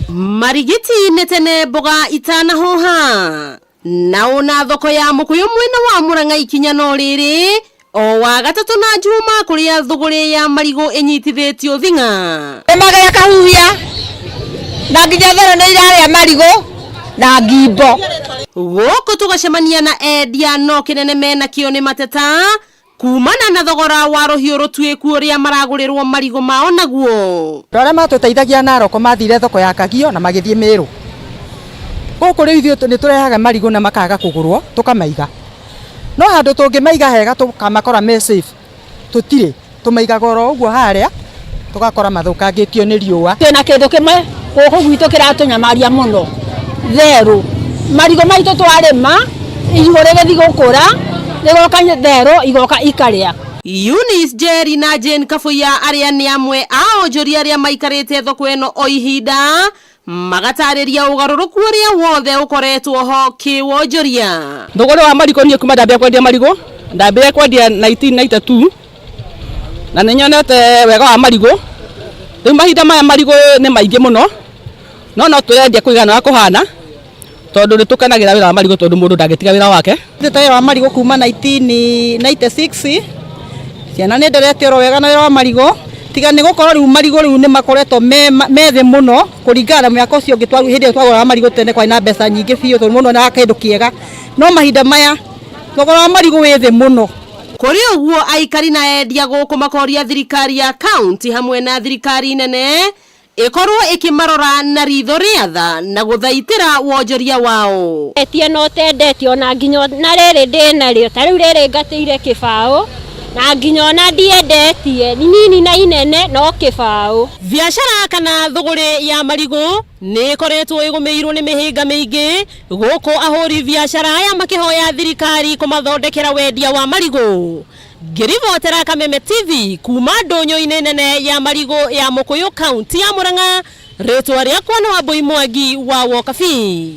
Marigiti nĩ tene mboga itanahoha na ona thoko ya Mũkũyũ mwena wa Mũrang'a ikinya no rĩrĩ o wa gatatũ na Njuma kũrĩa thũgũrĩ ya marigũ ĩnyitithĩtio thing'a. Nĩmagĩa kahuhia na nginya therũ nĩ irarĩa marigũ na ngimbo. Gũkũ tũgacemania na endia no kĩnene menakĩo nĩ mateta kumana na thogora wa rũhiũ rũtuĩku ũrĩa maragũrĩrwo marigũ mao naguo. Andũ arĩa matũteithagia Narok mathire thoko ya Kagio na magĩthiĩ Mĩrũ. Gũkũ rĩu ithuĩ nĩ tũrehaga marigũ na makaga kũgũrwo tũkamaiga. No handũ tũngĩmaiga hega tũkamakora me safe tũtirĩ, tũmaigaga oro ũguo harĩa tũgakora mathũkangĩtio nĩ riũa. Twĩna kĩndũ kĩmwe gũkũ gwitũ kĩratũnyamaria mũno, therũ. Marigũ maitũ twarĩma, irigũ rĩgĩthiĩ gũkũra, rĩgoka therũ igoka ikarĩa. Eunice Njeri na Jane Kabuya arĩa nĩ amwe a onjoria arĩa maikarĩte thoko ĩno o ihinda magatarĩria ũgarũrũku ũrĩa wothe ũkoretwo ho kĩwonjoria. Thũgũrĩ wa marigũ niĩ kuma ndambia kwendia marigũ ndambire kwendia 1992 na nĩ nyonete wega wa marigũ. Rĩu mahinda maya marigũ nĩ maingĩ mũno no no tũrendia kũigana ũrĩa kũhana tondũ nĩ tũkenagĩra wĩra wa marigũ tondũ mũndũ ndangĩtiga wĩra wake. Ndutĩte wĩra wa marigũ kuma 1996 ciana nĩ nderete oro wega na wĩra wa marigũ tiga nĩ gũkorwo rĩu marigũ rĩu nĩ makoretwo me thĩ mũno kũringana na mwaka ũcio ũngĩ hĩndĩ ĩyo twagũraga marigũ tene kwarĩ na mbeca nyingĩ biũ tondũ mũndũ onaga kĩndũ kĩega no mahinda maya thogora wa marigũ wĩ thĩ mũno. Kũrĩ ũguo aikari na endia gũkũ makoria thirikari ya kaunti hamwe na thirikari nene ĩkorwo ĩkĩmarora na ritho rĩa tha na gũthaitĩra wonjoria wao. Etie na ũtendetie ona nginya na rĩrĩ ndĩnarĩo ta rĩu rĩrĩ ngatĩire kĩbaũ na nginya ona ndiendetie nini na inene no kĩbaũ. Biacara kana thũgũrĩ ya marigũ nĩ ĩkoretwo ĩgũmĩirwo nĩ mĩhĩnga mĩingĩ gũkũ ahũri biacara aya makĩhoya thirikari kũmathondekera wendia wa marigũ. Ngĩribotera Kameme TV kuma ndũnyũ-inĩ nene ya marigũ ya Mũkũyũ kaunti ya Mũrang'a, rĩtwa rĩakwa nĩ Wambui Mwangi wa Wokabi.